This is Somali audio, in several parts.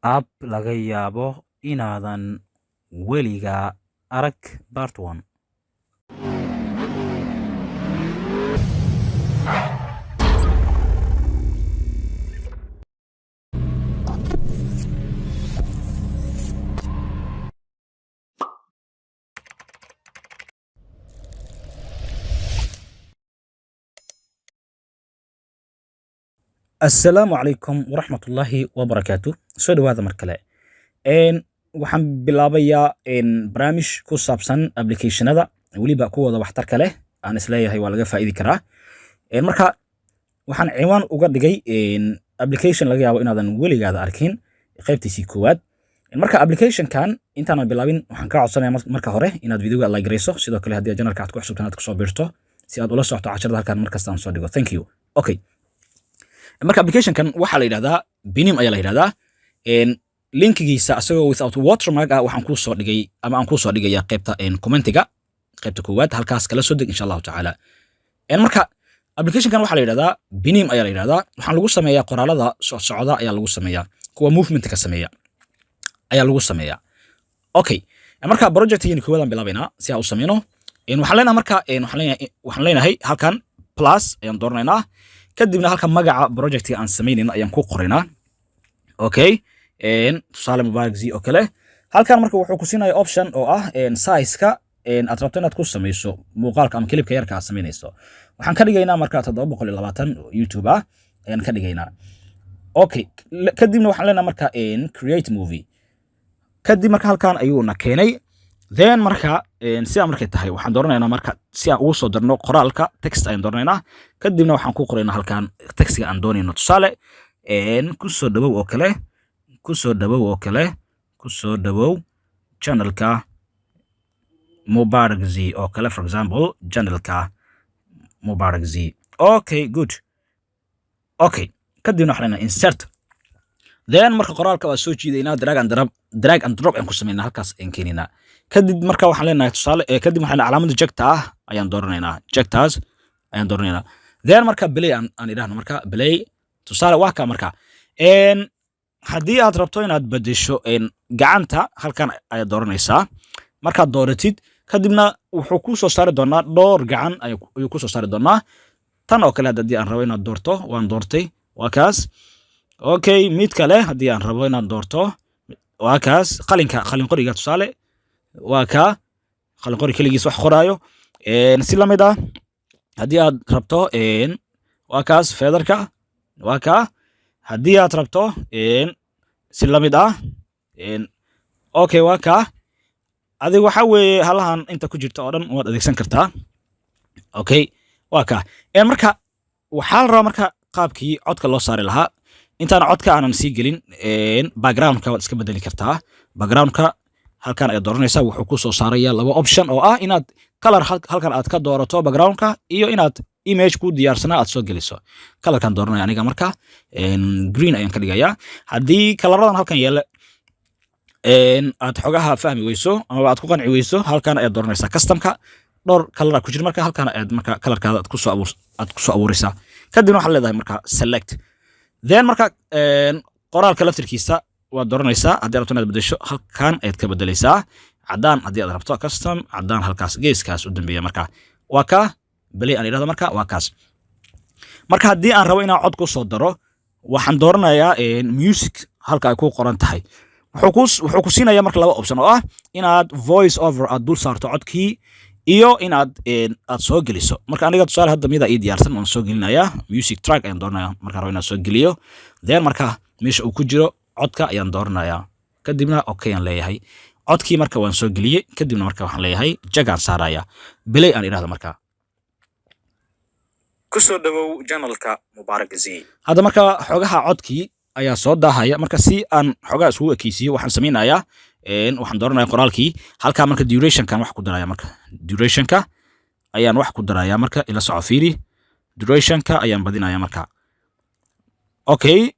App laga yaabo inaadan weligaa arag Part 1. Assalaamu calaykum waraxmatullaahi wabarakaatu. Soo dhawaada mar kale. Waxaan bilaabayaa barnaamij ku saabsan applicationada, weliba kuwooda waxtarka leh aan isleeyahay waa laga faa'idi karaa. Marka waxaan ciwaan uga dhigay application laga yaabo inaadan weligaada arkin, qaybtiisii koowaad. Marka applicationkan intaanan bilaabin, waxaan kaa codsanayaa marka hore inaad videoga like garayso. Sidoo kale, haddii aad channelka aad ku cusubtahay, inaad kusoo biirto si aad ula socoto casharada halkan markasta aan soo dhigo. Thank you. Okay, marka applicationkan waxaa la yidhahdaa Binim ayaa la yidhahdaa. Linkigiisa asagoo without watermark ah waxaan kuu soo dhigay ama aan kuu soo dhigaya qaybta commentiga, qaybta koowaad. Halkaas kala soo deg, insha Allahu tacaala. Marka applicationkan waxaa la yidhahdaa Binim ayaa la yidhahdaa. Waxaan lagu sameeyaa qoraalada socsocda ayaa lagu sameeyaa, kuwa movementka sameeya ayaa lagu sameeyaa. Okay, marka projectgeeni koowaad aan bilaabaynaa si aan u sameyno. Waxaan leenahay marka waxaan leenahay halkan plus ayaan dooranaynaa. Kadibna halka magaca projectiga aan samaynayno ayaan ku qoraynaa. Okay, tusaale Mubaarak Z oo kale. Halkan marka wuxuu ku siinaya option oo ah size-ka aad rabto inaad ku samayso muuqaalka ama clipka yarka aad samaynayso. Waxaan ka dhigaynaa marka 720 oo YouTube ah ayaan ka dhigaynaa. Okay, kadibna waxaan leenahay marka create movie. Kadib marka halkan ayuuna keenay. Then marka sidaa markay tahay, waxaan dooranaynaa marka si aan ugu soo darno qoraalka, text ayaan dooranaynaa. Kadibna waxaan ku qoraynaa halkan textiga aan doonayno. Tusaale, ku soo dhawow oo kale, ku soo dhawow oo kale, ku soo dhawow channelka Mubarak Z oo kale, for example, channelka Mubarak Z. Okay, good. Okay, kadibna waxaan leenahay insert. Then marka qoraalka waa soo jiidaynaa, drag and drop ayaan ku samaynaa, halkaas ayaan keenaynaa. Kadib marka waxaan leenahay tusaale, kadib waxaan calaamada jegta ah ayaan dooranaynaa, jegtaas ayaan dooranaynaa. Then marka play aan idhaahno. Marka play, tusaale, waa ka. Marka haddii aad rabto inaad bedesho gacanta, halkan ayaad dooranaysaa. Markaad dooratid kadibna wuxuu kuu soo saari doonaa dhowr gacan ayuu kuu soo saari doonaa. Tan oo kale haddii aan rabo inaad doorto, waan doortay, waa kaas. Okay, mid kale haddii aan rabo inaad doorto, waa kaas. Qalinka, qalin qoriga, tusaale, waa kaa qalin qori keligiis wax qoraayo. Si la mid ah haddii aad rabto, waa kaas. Featherka waa kaa. Haddii aad rabto, si la mid ah, okay, waa kaa. Adiga waxa weeye halahan inta ku jirta oo dhan waad adeegsan kartaa. Okay, waa kaa. Marka waxaa la rabaa marka qaabkii codka loo saari lahaa. Intaan codka aanan sii gelin, backgroundka waad iska bedeli kartaa. Backgroundka halkan ayaad dooranaysaa. Wuxuu ku soo saaraya laba option oo ah inaad color halkan aad ka doorato backgroundka iyo inaad image ku diyaarsanaa aad soo geliso. Colorkan dooranaya aniga marka green ayaan ka dhigayaa. Haddii colorradan halkan yeele aad xogaha fahmi weyso amaba aad ku qanci weyso, halkan ayaad dooranaysaa customka. Dhowr color ku jira. Marka halkan ayaad marka colorkaada aad kusoo abuuraysaa. Kadibna waxaad leedahay marka select. Then marka qoraalka laftirkiisa waad dooranaysaa. Haddii aad rabto inaad bedesho, halkan ayaad ka bedelaysaa. Caddaan haddii aad rabto, custom caddaan halkaas geeskaas u dambeeya. Marka waa ka play aan idhahdo. Marka waa kaas. Marka haddii aan rabo inaan cod ku soo daro, waxaan dooranayaa music halka ay ku qoran tahay. Wuxuu ku siinayaa marka laba option oo ah inaad voice over aad dul saarto codkii iyo inaad aad soo geliso. Marka aniga tusaale hadda mida ii diyaarsan waan soo gelinayaa. Music track ayaan dooranaya markaan rabo inaan soo geliyo. Then marka meesha uu ku jiro codka ayaan dooranayaa. Kadibna okay aan leeyahay. Codkii marka waan soo geliyey. Kadibna marka waxaan leeyahay jagaan saaraya, play aan idhahdo. Marka Kusoo dhawow channelka Mubaarak Z. Hadda marka xogaha codkii ayaa soo daahaya. Marka si aan xogaha isugu ekeysiiyo, waxaan samaynayaa, waxaan dooranaya qoraalkii halkaa. Marka durationkan wax ku daraya, marka durationka ayaan wax ku daraya. Marka ila soco, fiiri, durationka ayaan badinaya marka. Okay,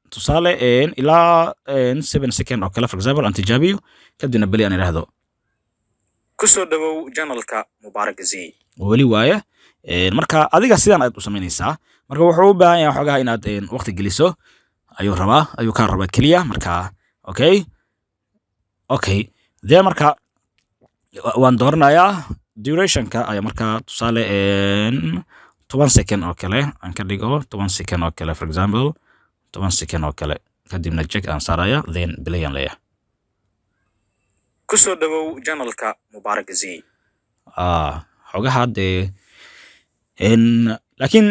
tusaale, ilaa 7 second oo kale, for example, aan tijaabiyo. Kadibna play aan idhaahdo. Kusoo dhawow channelka Mubaarak Z. Weli waaye. Marka adiga sidan ayaad u samaynaysaa. Marka wuxuu u baahan yahay xogaha inaad waqti geliso ayuu rabaa, ayuu kaa rabaa keliya. Marka Okay, dee marka waan dooranayaa durationka ayaa markaa tusaale 10 second oo kale aan ka dhigo, 10 second oo kale, for example 10 second oo kale. Kadibna check aan saaraya, then play aan leeyahay. Ku soo dhawow channelka Mubaarak Z. Xogaha dee laakiin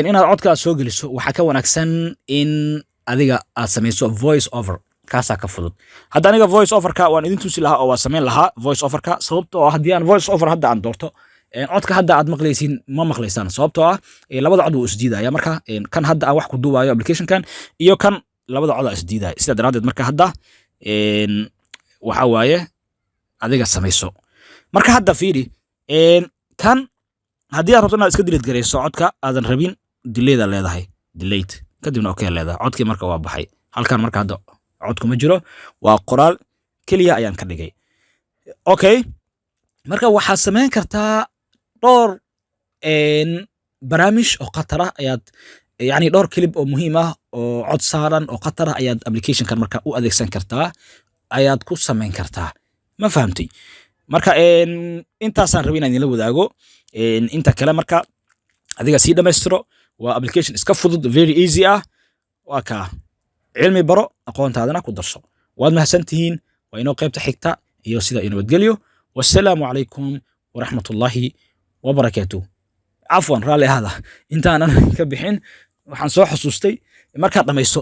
inaad codka aad soo geliso waxaa ka wanaagsan in adiga aad samayso voice over, kaasaa ka fudud. Hadda aniga voice overka waan idin tusi lahaa oo waa samayn lahaa voice overka, sababtoo ah haddii aan voice over hadda aan doorto, codka hadda aad maqlaysiin ma maqlaysaan, sababtoo ah labada cod wuu isdiidaya. Marka kan hadda aan wax ku duubayo applicationkan iyo kan labada cod aa isdiidaya. Sidaa daraaddeed marka hadda waxa waaye adiga samayso. Marka hadda fiiri, kan haddii aad rabto inaad iska delete garayso codka aadan rabin, delete aad leedahay, delete, kadibna okay leedahay. Codkii marka waa baxay halkan. Marka hadda codku ma jiro, waa qoraal keliya ayaan ka dhigay. Okay, marka waxaad samayn kartaa dhowr barnaamij oo khatar ah ayaad, yacni dhowr clip oo muhiim ah oo cod saaran oo khatar ah ayaad applicationkan marka u adeegsan kartaa, ayaad ku samayn kartaa. Ma fahamtay? Marka intaasaan rabay inaan idinla wadaago. Inta kale marka adiga sii dhammaystiro. Waa application iska fudud, very easy ah. Waa kaa cilmi baro, aqoontaadana ku darso. Waad mahadsantihiin. Waa inoo qaybta xigta iyo sida iyo nabadgelyo. Wassalaamu calaykum waraxmatullaahi wabarakaatuh. Cafwan, raalli ahaada, intaanan ka bixin waxaan soo xusuustay markaad dhammayso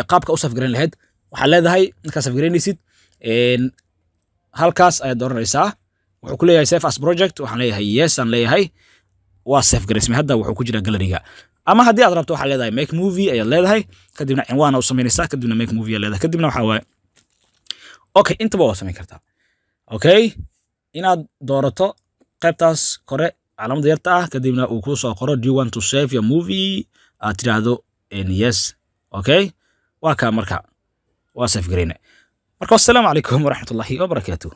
qaabka u save garayn lahayd. Waxaad leedahay markaad save garaynaysid, halkaas ayaad dooranaysaa. Wuxuu ku leeyahay "save as project". Waxaan leeyahay "yes" aan leeyahay. Waa save garaysmay, hadda wuxuu ku jiraa galleryga. Ama haddii aad rabto waxaad leedahay "make movie" ayaad leedahay, kadibna cinwaana u samaynaysaa, kadibna "make movie" ayaad leedahay, kadibna waxaa waaye okay, intaba waa samayn kartaa. Okay, inaad doorato qaybtaas kore calaamada yarta ah, kadibna uu kuu soo qoro "Do you want to save your movie?", aad tidhaahdo "yes". Okay, waa kaa marka waa save garayna. Marka wassalaamu calaykum waraxmatullaahi wabarakaatuh.